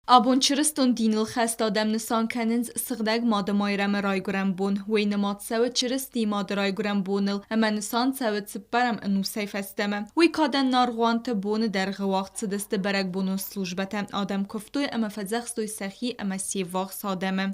Абон чырыстон диныл хӕст адӕм нысан кӕнынц Сыгъдӕг Мады Майрӕмы райгуырӕн бон. Уый нымад цӕуы Чырыстийы Мады райгуырӕн боныл ӕмӕ нысан цӕуы цыппӕрӕм ӕнусӕй фӕстӕмӕ. Уый кадӕн аргъуанты боны дӕргъы уагъд цыдысты бӕрӕгбонон службӕтӕ, адӕм куывтой ӕмӕ фӕдзӕхстой сӕхи ӕмӕ се ввахс адӕмы.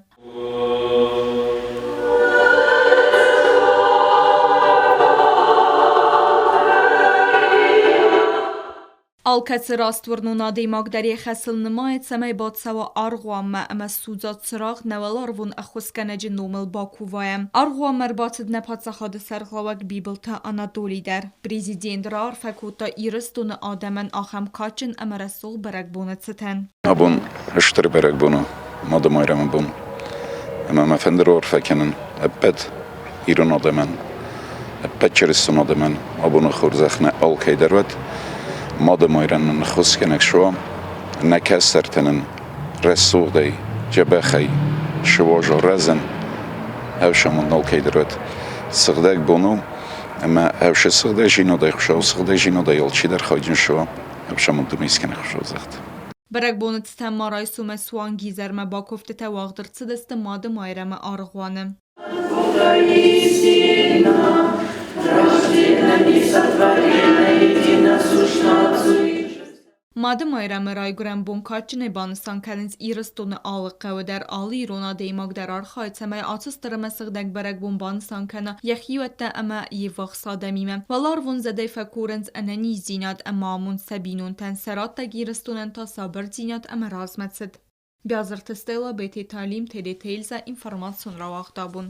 Алкӕцы растуырнон адӕймаг дӕр йӕ хӕсыл нымайы, цӕмӕй бацӕуа аргъуанмӕ ӕмӕ судза цырагъ нӕ уӕларвон ӕххуысгӕнӕджы номыл бакувайа. Аргъуанмӕ ӕрбацыд нӕ паддзахады сӕргълӕууӕг Бибылты Анатоли дӕр. Президент раарфӕ кодта Ирыстоны адӕмӕн ахӕм кадджын ӕмӕ рӕсугъд бӕрӕгбоны цытӕн. Абон стыр бӕрӕгбон у, Мады Майрӕмы бон. Ӕмӕ мӕ фӕнды раарфӕ кӕнын ӕппӕт ирон адӕмӕн, ӕппӕт чырыстон адӕмӕн абоны хорзӕх нӕ алкӕй дӕр уӕд. Мады Майрӕн нын ӕххуысгӕнӕг суа, нӕ кӕстӕртӕ нын рӕсугъдӕй, дзӕбӕхӕй сываза рӕзын, ӕфсамонд алкӕй дӕр уӕд. Сыгъдӕг бон у, ӕмӕ ӕвсы сыгъдӕгдзинадӕй Хуыцауы сыгъдӕгдзинадӕй алчидӕр хайджын суа, ӕфсамонд дунескӕнӕг Хуыцау загъта. Бӕрӕгбоны цытӕн ма райсомӕй суанг изӕрмӕ бакуывдтытӕ уагъд ӕрцыдысты Мады Майрӕмы аргъуаны. Мады Майрӕмы райгуырӕн бон кадджынӕй банысан кӕнынц Ирыстоны алы хъӕуы дӕр, алы ирон адӕймаг дӕр архайы, цӕмӕй ацы стыр ӕмӕ сыгъдӕг бӕрӕгбон банысан кӕна йӕ хиуӕттӕ ӕмӕ йе ввахс адӕмимӕ. Уӕларвон зӕдӕй фӕкурынц ӕнӕниздзинад ӕмӕ амонд сӕ бинонтӕн, сӕ раттӕг Ирыстонӕн та сабырдзинад ӕмӕ размӕцыд. Биазырты Стелла, Бететы Алим, Тедеты Эльза, информацион рауагъд абон.